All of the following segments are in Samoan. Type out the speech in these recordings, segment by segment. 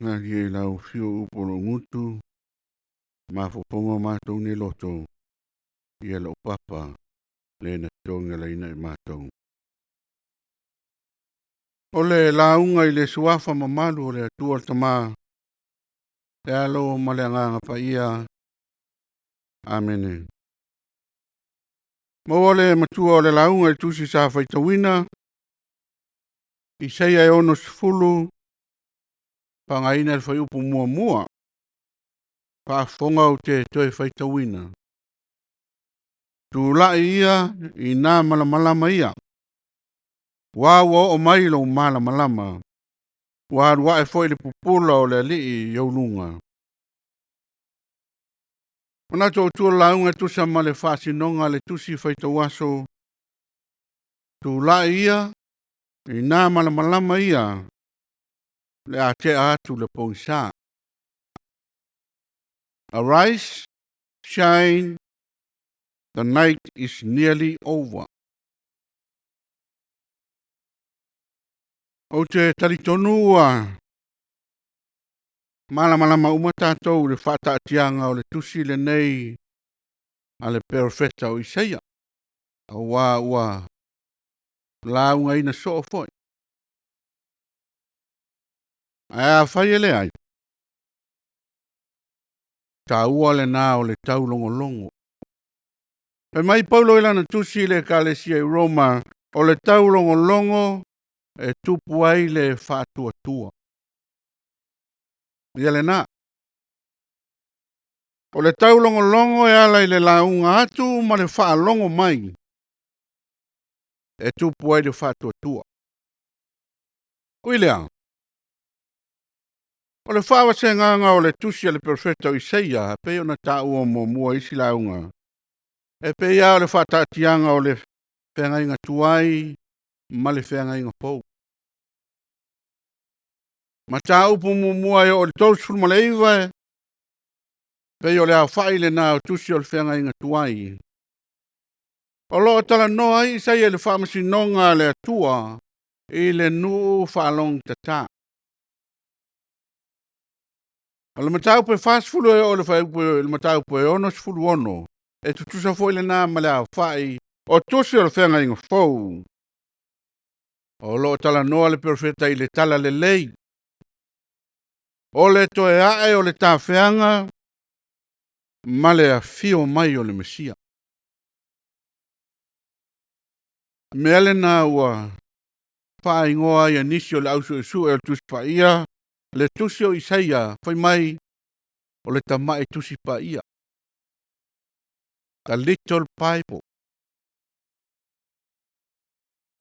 Talia i lau afio upu o lou gutu, mafaufauga o matou nei loto, ia lou papa, le na togialaina i matou. O le lauga i le suafa mamalu o le Atua le Tama, le Alo ma le Agaga Paia. Amene. Maua le matua o le lauga i le tusi sa faitauina, Isaia e 60, faagaina le fuaiupu muamua. Faafofoga ou te toe faitauina. Tulai ia i nā malamalama ia. Ua ua oo mai lou malamalama. Ua alu ae foi le pupula o le alii i ou luga. Manatu autu o le lauga e tusa ma le faasinoga a le tusi faitau aso. Tulai ia i nā malamalama ia le a tea atu le pogisa. Arise, shine, the night is nearly over. Ou te talitonu ua malamalama uma tatou i le faataatiaga o le tusi lenei a le perofeta o Isaia, auā ua laugaina soo foi. Ae afai e leai, taua lena o le taulogologo. Fai mai Paulo i lana tusi i le Ekalesia i Roma, o le taulogologo e tupu ai le faatuatua. Ia lena. O le taulogologo e ala i le lauga atu ma le faalogo mai e tupu ai le faatuatua. Ui lea, o le faavasegaga o le tusi a le perofeta o Isaia, pei ona taua muamua i isi lauga, e pei lava o le faataatiaga o le feagaiga tuai ma le feagaiga fou. Mataupu muamua e oo i le 39, pei o le aofai lena o tusi o le feagaiga tuai. O lo o talanoa ai Isaia i le faamasinoga a le Atua i le nuu faalogotatā. O le mataupu e 40 e oo i le fuaiupu i le mataupu e 66, e tutusa foi lena ma le aofai o tusi o le feagaiga fou. O lo o talanoa le perofeta i le talalelei, o le toe ae o le tafeaga ma le afio mai o le Mesia. Mea lena ua faaigoa ai e nisi o le au suesue o le Tusi Paia, le tusi o Isaia, fai mai, o le tamai Tusi Paia. The Little Bible.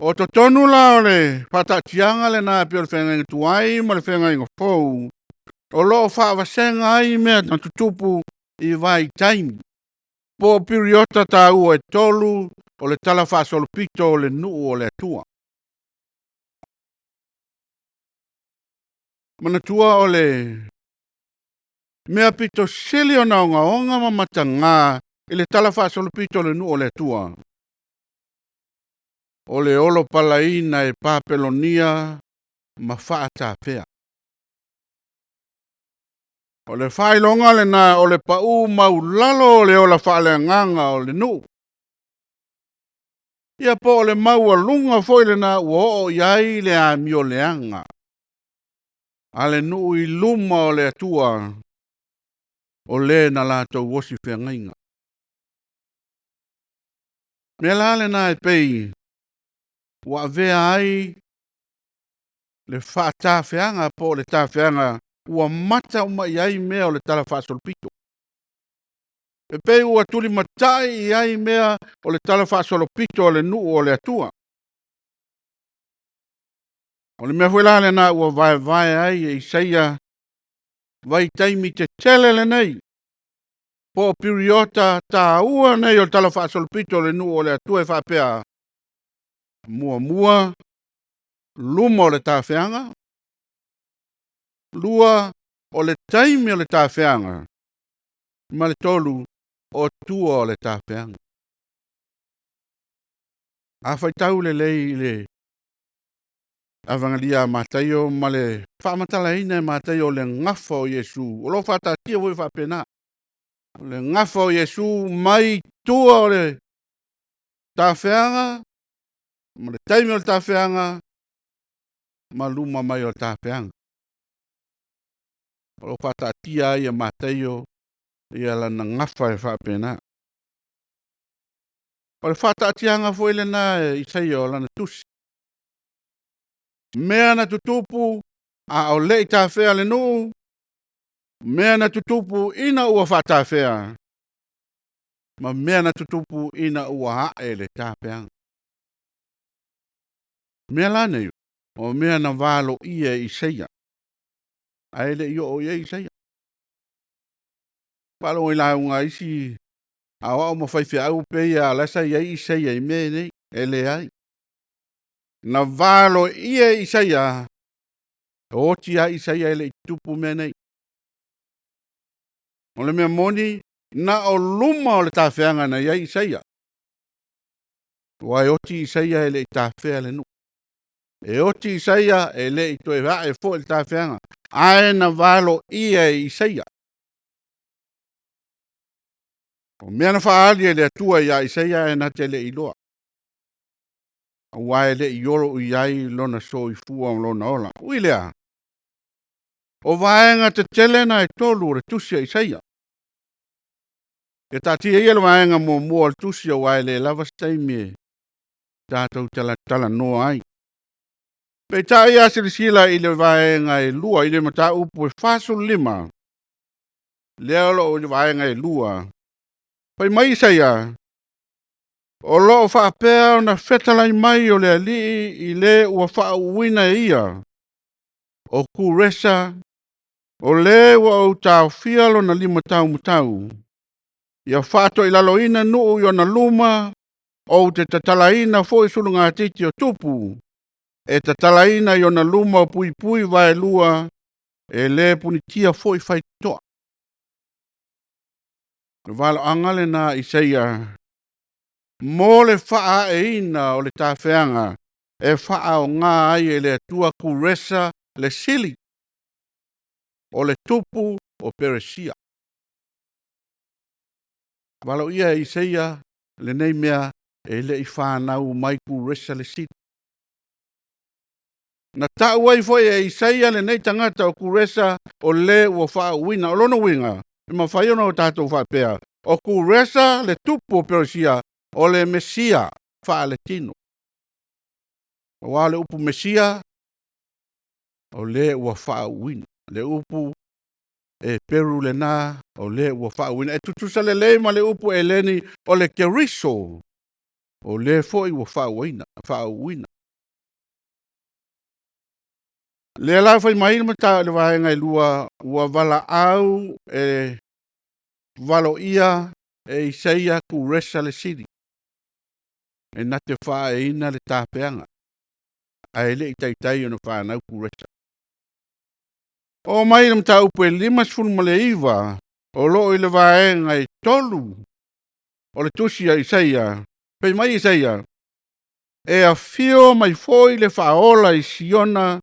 O totonu la o le faataatiaga lena e pei o le feagaiga tuai ma le feagaiga fou, o lo o faavasega ai mea na tutupu i vaitaimi, po o piriota taua e tolu o le talafaasolopito o le nuu o le Atua. Manatua o le mea pito sili ona ogaoga ma matagā i le talafaasolopito o le nuu o le Atua, o le olopalaina e Papelonia ma faatafea. O le faailoga lena o le paū maulalo o le ola faaleagaga o le nuu. Ia po o le maualuga foi lena ua oo i ai le amioleaga a le nuu i luma o le Atua o le na latou osi feagaiga. Mea la lena e pei ua avea ai le faatafeaga po o le tafeaga ua mata uma i ai mea o le talafaasolopito. E pei ua tulimatai i ai mea o le talafaasolopito a le nuu o le Atua. O le mea foi la lena ua vaevae ai e Isaia vaitaimi tetele lenei, po o piriota taua nei o le talafaasolopito o le nuu o le Atua e faapea, muamua, luma o le tafeaga, lua, o le taimi o le tafeaga, ma le tolu, o tua o le tafeaga. A faitau lelei i le Avagalia a Mataio ma le faamatalaina e Mataio o le gafa o Iesu, o lo o faataatia foi faapena. O le gafa o Iesu mai tua o le tafeaga, ma le taimi o le tafeaga, ma luma mai o le tafeaga. O lo o faataatia ai e Mataio ia lana gafa e faapena. O le faataatiaga foi lena e Isaia o lana tusi. Mea na tutupu a o le i tafea le nuu, mea na tutupu ina ua faatafea, ma mea na tutupu ina ua ae le tafeaga. Mea la nei, o mea na valoia e Isaia, ae le i oo i ai Isaia. Faalogo i lauga a isi aoao ma faifeau pei lava o la e sa i ai Isaia i mea nei. E leai. Na valoia e Isaia, e oti lava Isaia e le i tutupu mea nei. O le mea moni, na o luma o le tafeaga na i ai Isaia. Aua e oti Isaia e le i tafea le nuu. E oti Isaia e le i toe ae foi le tafeaga, ae na valoia e Isaia. O mea na faaali e le Atua ia Isaia e na te le i iloa, aua e le i olo i ai lona soifua ma lona ola. Ui lea, o vaega tetele na e tolu o le tusi a Isaia. Ia taatia ia le vaega muamua o le tusi aua e le lava se taimi e tatou talanoa ai. Peitai a silasila i le vaega e lua i le mataupu e 45, lea o lo o i le vaega e lua, fai mai Isaia, o lo o faapea ona fetalai mai o le Alii i le ua faauuina e ia, o Kuresa, o le ua ou taofia lona lima taumatau, ia faatoilaloina nuu i ona luma, ou te tatalaina foi sulugatiti o tupu, e tatalaina i ona luma o puipui vaelua, e le punitia foi faitotoa. O le valoaga lena a Isaia mo le faaaeina o le tafeaga e faaaoga ai e le Atua Kuresa le sili o le tupu o Peresia. Valoia e Isaia lenei mea e le i fanau mai Kuresa le sili. Na tau ai foi e Isaia lenei tagata o Kuresa o le ua faauuina. O lona uiga, e mafai ona o tatou faapea, o Kuresa le tupu o Peresia, o le Mesia faaletino. Aua o le upu Mesia, o le ua faauuina. Le upu Eperu lena, o le ua faauuina. E tutusa lelei ma le upu Eleni o le Keriso, o le foi ua faauuina. Lea la fai mai le vaega e lua, ua valaau e valoia e Isaia Kuresa le sili, e na te faaeina le tafeaga, ae le i taitai ona fanau Kuresa. Oo mai le mataupu e 59 o lo o i le vaega e tolu o le tusi a Isaia. Fai mai Isaia, e afio mai foi le faaola i Siona,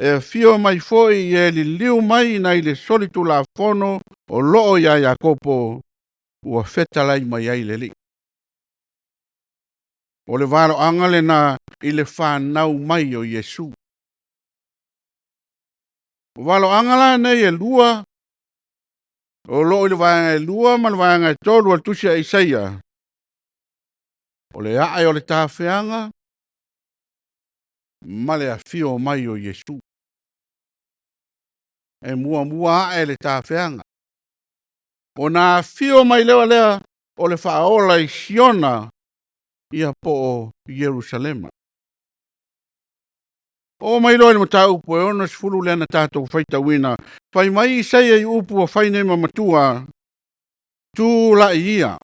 e afio mai foi e liliu mai nai le solitulafono o lo o iā Iakopo, ua fetalai mai ai le Alii. O le valoaga lena i le fanau mai o Iesu. O valoaga la nei e lua, o lo o i le vaega e lua ma le vaega e tolu o le tusi a Isaia, o le ae o le tafeaga ma le afio mai o Iesu. E muamua ae le tafeaga, ona afio mai lea lea o le faaola i Siona, ia po o Ierusalema. Oo mai loa i le mataupu e 60 lea na tatou faitauina. Fai mai Isaia i upu ua fai nei ma matua, tulai ia,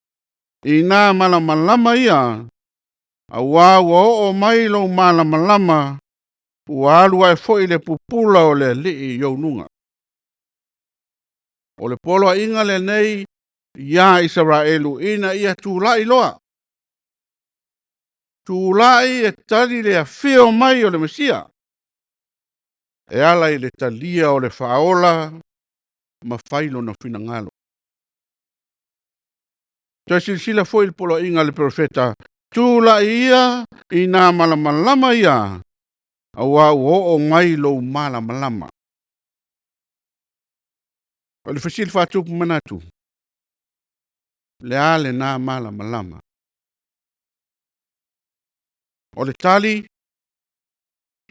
ina malamalama ia, aua ua oo mai lou malamalama, ua alu ae foi le pupula o le Alii i ou luga. O le poloaiga lenei iā Isaraelu ina ia tulai loa. Tulai e tali le afio mai o le Mesia. e ala i le talia o le Faaola ma fai lona finagalo. Toe silasila foi i le poloaiga a le perofeta, Tulai ia i nā malamalama ia, auā ua oo mai lou malamalama. O le fesili faatupu manatu, le a lenā malamalama? O le tali,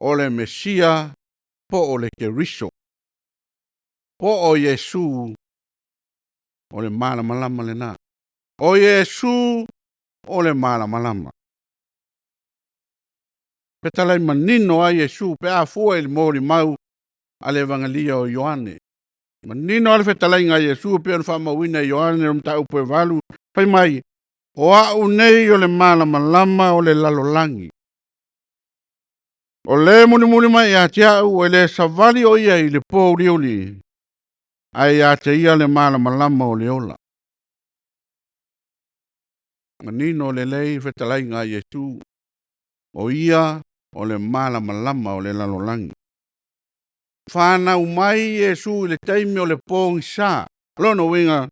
o le Mesia po o le Keriso, po o Iesu o le malamalama lenā. O Iesu o le malamalama. Fetalai manino a Iesu pe a fua i le molimau a le Evagelia o Ioane. Manino a le fetalaiga a Iesu pei ona faamauina e Ioane o le mataupu e 8, fai mai, O au nei o le malamalama o le lalolagi. O le mulimuli mai ia te au e le savali o ia i le pōuliuli, ae ia te ia le malamalama o le ola. Manino lelei fetalaiga a Iesu, o ia o le malamalama o le lalolagi. Fanau mai Iesu i le taimi o le pogisa. Lona uiga,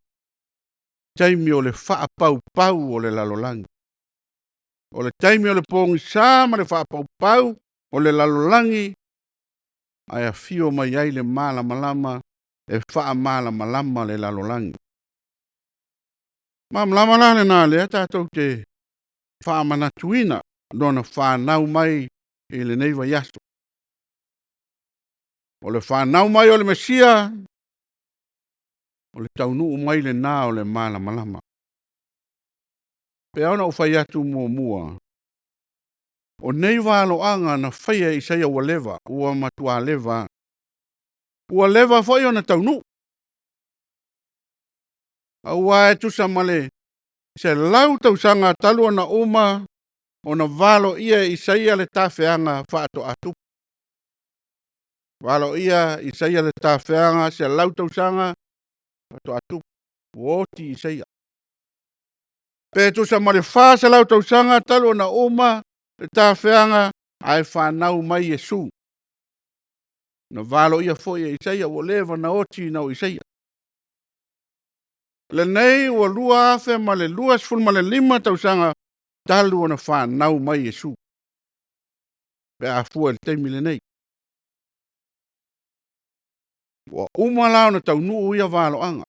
taimi o le faapaupau o le lalolagi. O le taimi o le pogisa ma le faapaupau o le lalolagi, ae afio mai ai le malamalama e faamalamalama le lalolagi. Malamalama la lenā lea tatou te faamanatuina lona fanau mai i lenei vaiaso. O le fanau mai o le Mesia, o le taunuu mai lenā o le malamalama. Pe ona ou fai atu muamua, o nei valoaga na faia e Isaia ua leva, ua matuā leva. Ua leva foi ona taunuu. Auā e tusa ma le 100 tausaga talu ona uma ona valoia e Isaia le tafeaga faatoa tupu. Valoia Isaia le tafeaga 100 tausaga faatoa tupu. Ua oti Isaia. Pe tusa ma le 400 tausaga talu ona uma le tafeaga ae fanau mai Iesu. Na valoia foi e Isaia, ua leva na oti na o Isaia. Lenei ua 2025 tausaga talu ona fanau mai Iesu. Pe a fua i le taimi lenei. Ua uma la ona taunuu ia valoaga.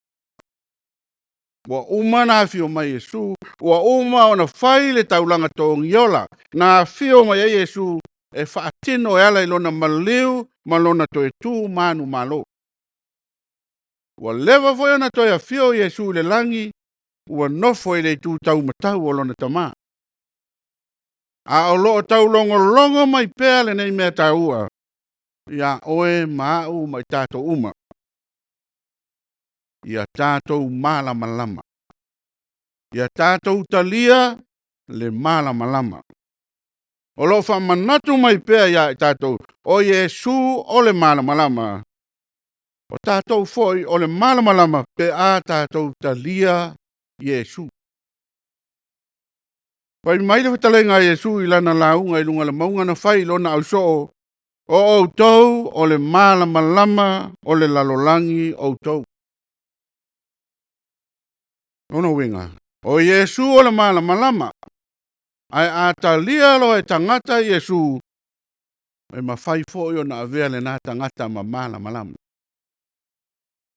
Ua uma na afio mai Iesu, ua uma ona fai le taulaga togiola na afio mai ai Iesu e faatino e ala i lona maliu ma lona toe tu manumalo. Ua leva foi ona toe afio Iesu i le lagi, ua nofo i le itu taumatau o lona Tama. A o loo taulogologo mai pea lenei mea taua ia oe ma au ma i tatou uma. Ia tatou malamalama. Ia tatou talia le malamalama. O loo faamanatu mai pea ia i tatou, o Iesu o le malamalama. O tatou foi o le malamalama pe a tatou talia Iesu. Fai mai le fetalaiga a Iesu i lana lauga i luga o le mauga na fai i lona ausoo, o outou o le malamalama o le lalolagi outou. Lona uiga, o Iesu o le malamalama, ae a talia loa e tagata Iesu, e mafai foi ona avea lenā tagata ma malamalama.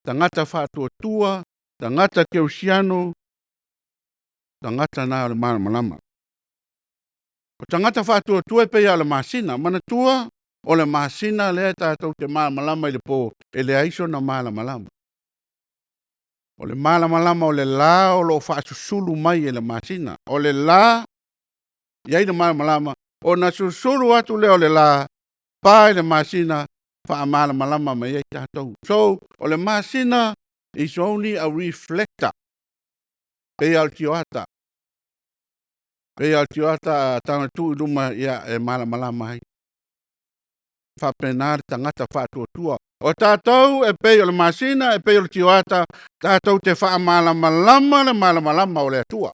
Tagata faatuatua, tagata kerisiano, tagata na o le malamalama. O tagata faatuatua e pei lava o le masina. Manatua, o le masina lea tatou te malamalama i le po, e leai sona malamalama. O le malamalama o le la o lo o faasusulu mai e le masina. O le la, i ai le malamalama, ona susulu atu lea o le la, pa i le masina, faamalamalama mai ai tatou. So, o le masina is only a reflector. Pei lava o le tioata. Pei lava o le tioata a tago e tuu i luma, ia, e malamalama ai. Faapena le tagata faatuatua. O tatou e pei o le masina, e pei o le tioata, tatou te faamalamalama le malamalama o le Atua.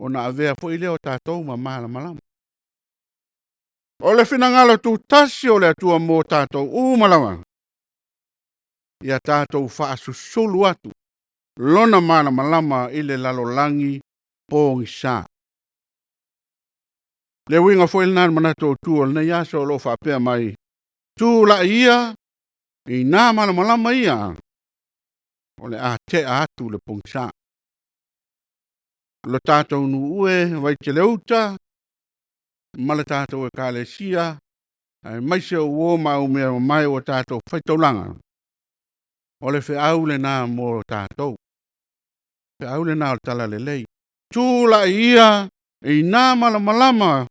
Ona avea foi lea o tatou ma malamalama. O le finagalo tutasi o le Atua mo tatou uma lava, ia tatou faasusulu atu lona malamalama i le lalolagi pogisa. Le uiga foi lena o le manatu autu o lenei aso o lo o faapea mai, tulai ia i nā malamalama ia, o le a tea atu le pogisa. Lo tatou nuu e, Vaiteleuta, ma le tatou ekalesia, aemaise o uo ma aumea mamae ua tatou faitaulaga, o le feau lena mo tatou. Feau lena o le talalelei. Tulai ia i nā malamalama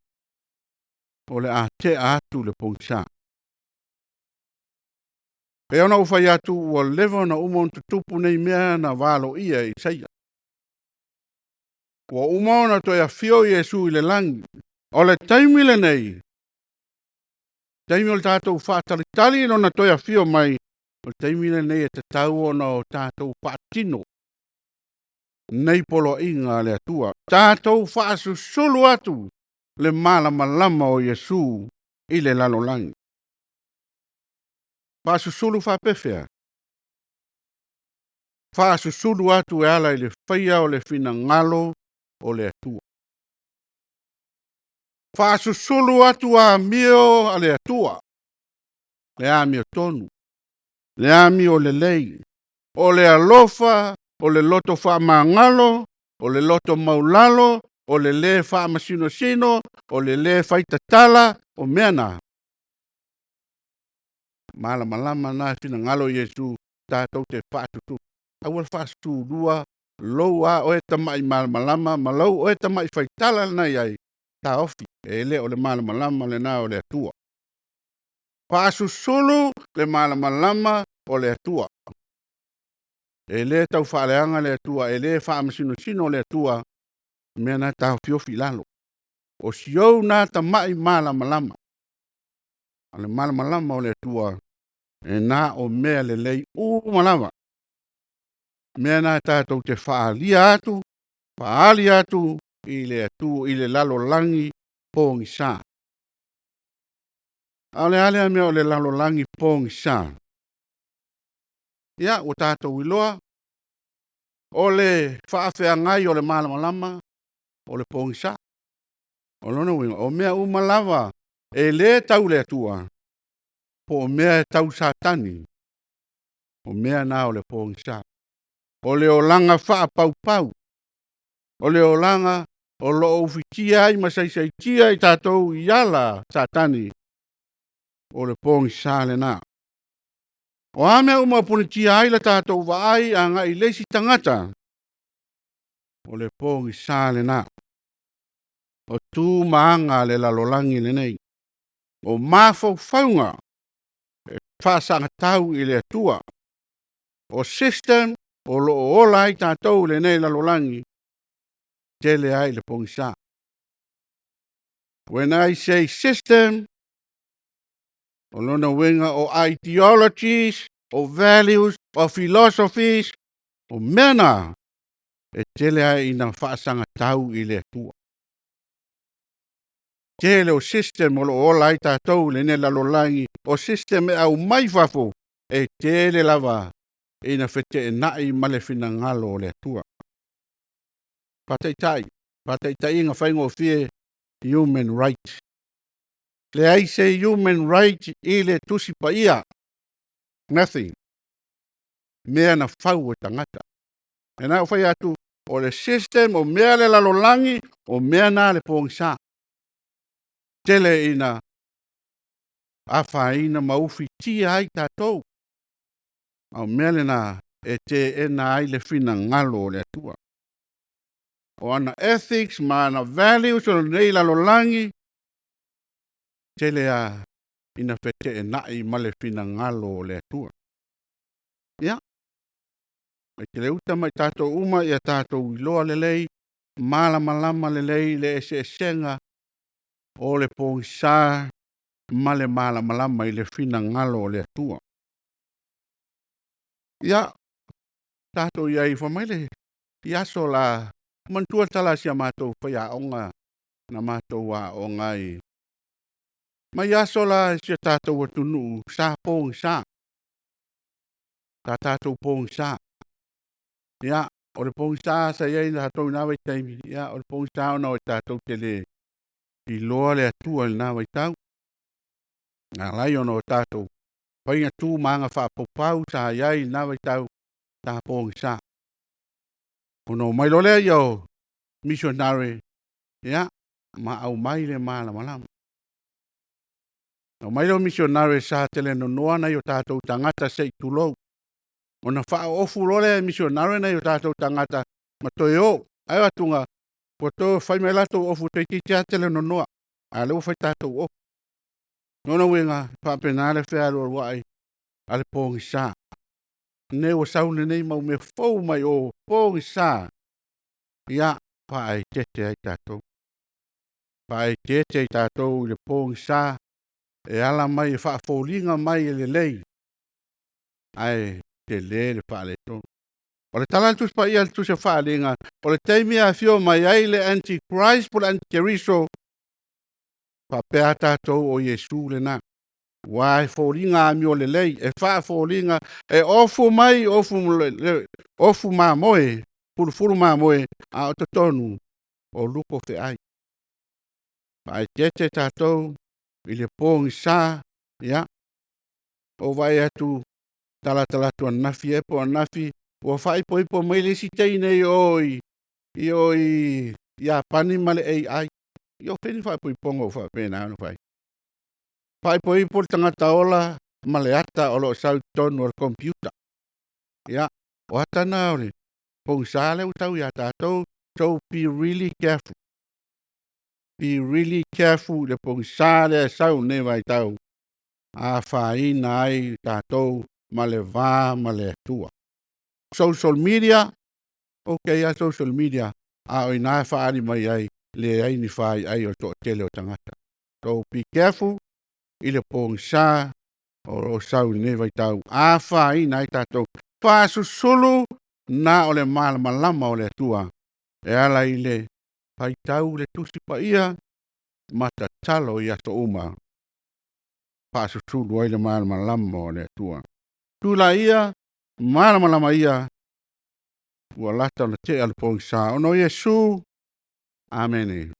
o le a tea atu le pogisa. Pei ona ou fai atu ua leva ona uma ona tutupu nei mea na valoia e Isaia. Ua uma ona toe afio Iesu i le lagi. O le taimi lenei, taimi o le tatou faatalitali i lona toe afio mai, o le taimi lenei e tatau ona o tatou faatino nei poloaiga a le Atua. Tatou faasusulu atu le malamalama o Iesu i le lalolagi. Faasusulu faapefea? Faasusulu atu e ala i le faia o le finagalo o le Atua. Faasusulu atu amio a le Atua, le amiotonu, le amio lelei, o le alofa, o le loto faamagalo, o le loto maulalo, o le lē faamasinosino, o le lē faitatala, o mea na. Malamalama na finagalo Iesu tatou te faatutu. Aua le faasulua lou a oe tama'i malamalama ma lou oe tama'i faitala lena i ai, taofi, e le o le malamalama lena o le Atua. Faasusulu le malamalama o le Atua. E lē tau faaleaga le Atua, e lē faamasinosino le Atua, mea na taofiofi i lalo. O si ou na tama'i malamalama. O le malamalama o le Atua, e na o mea lelei uma lava. Mea na tatou te faaalia atu, faaali atu i le Atua, i le lalolagi pogisa. A o le a lea mea o le lalolagi pogisa? Ia, ua tatou iloa, o le faafeagai o le malamalama o le pogisa. O lona uiga, o mea uma lava e lē tau le Atua, po o mea e tau Satani, o mea na o le pogisa. O le olaga faapaupau, o le olaga o lo o ufitia ai ma saisaitia i tatou i ala Satani, o le pogisa lena. O a mea uma o punitia ai la tatou vaai agai i le isi tagata, o le pogisa lena. O tu ma aga a le lalolagi lenei. O mafaufauga e faasagatau i le Atua. O system o lo o ola ai tatou i lenei lalolagi, tele ai le pogisa. When I say system, o lona uiga o ideologies, o values, o philosophies, o mea na e tele ai ina faasagatau i le Atua. Tele o system o lo o ola ai tatou i lenei lalolagi, o system e aumai fafo, e tele lava ina feteenai ma le finagalo o le Atua. Faataitai, faataitaiga faigofie, human right. Leai se human right i le Tusi Paia. Nothing. Mea na fau e tagata. E na o fai atu, o le system, o mea le lalolagi, o mea na le pogisa. Tele ina afaina ma ufitia ai tatou. A o mea lena e teena ai le finagalo o le Atua. O ana ethics ma ana values o lenei lalolagi, tele a ina feteenai ma le finagalo o le Atua. Ia, mai te le uta mai tatou uma ia tatou iloa lelei, malamalama lelei le eseesega o le pogisa ma le malamalama i le finagalo o le Atua. Ia, tatou i ai fai mai le i aso la, manatua le tala a si a matou faiaoga na matou aoga ai. Mai aso la i si o tatou atunuu sa pogisa. Sa tatou pogisa. Ia, o le pogisa sa i ai tatou i na vaitaimi, ia, o le pogisa ona o tatou te le iloa le Atua i lena vaitau. Na ala ai ona o tatou faiga tu ma aga faapaupau sa i ai i lena vaitau, sa pogisa. Ona omai loa lea ia o missionary, ia, ma aumai le malamalama. Aumai lea o missionary sa telenonoa nai o tatou tagata se i tulou. Ona faaoofu loa lea e missionary nai o tatou tagata ma toe o. Ae o atuga, ua toe fai mai latou ofu toeitiiti lava telenonoa, a o lea ua fai tatou ofu. O lona uiga, e faapena le fealualuai a le pogisa. Lenei ua sau lenei mau mea fou mai o pogisa, ia, faaeteete ai tatou. Faaeteete ai tatou i le pogisa e ala mai e faafoliga mai e lelei, ae tele le faaletonu. O le tala a le Tusi Paia le Tusi o Faaaliga, o le taimi e afio mai ai le Antichrist po o le Antikeriso, faapea a tatou o Iesu lena. Aua e foliga amio lelei, e faafoliga, e ofu mai, ofu, ofu mamoe, fulufulu mamoe, a o totonu o lupo feai. Faaeteete tatou i le pogisa, ia, ou vaai atu talatala atu ananafi ea po o ananafi, ua faaipoipo mai le isi teine i o i, i o i Iapani ma le AI. Ia o fea ni faaipoipoga ua faapena ona fai? Faaipoipo le tagata ola ma le ata o lo o sau i totonu o le computer. Ia, o ata na o le pogisa lea ua tau ia tatou, so be really careful. Be really careful i le pogisa lea e sau i lenei vaitau, afaina ai tatou ma le va ma le Atua. Social media, ok a social media, a o ina e faaali mai ai, leai ni faiai o le toatele o tagata. So be careful i le pogisa o lo o sau i lenei vaitau, afaina ai tatou. Faasusulu na o le malamalama o le Atua e ala i le faitau le Tusi Paia ma tatalo i aso uma, faasusulu ai le malamalama o le Atua. Tula ia, malamalama ia, ua lata ona tea le pogisa. Ona o Iesu, Amene.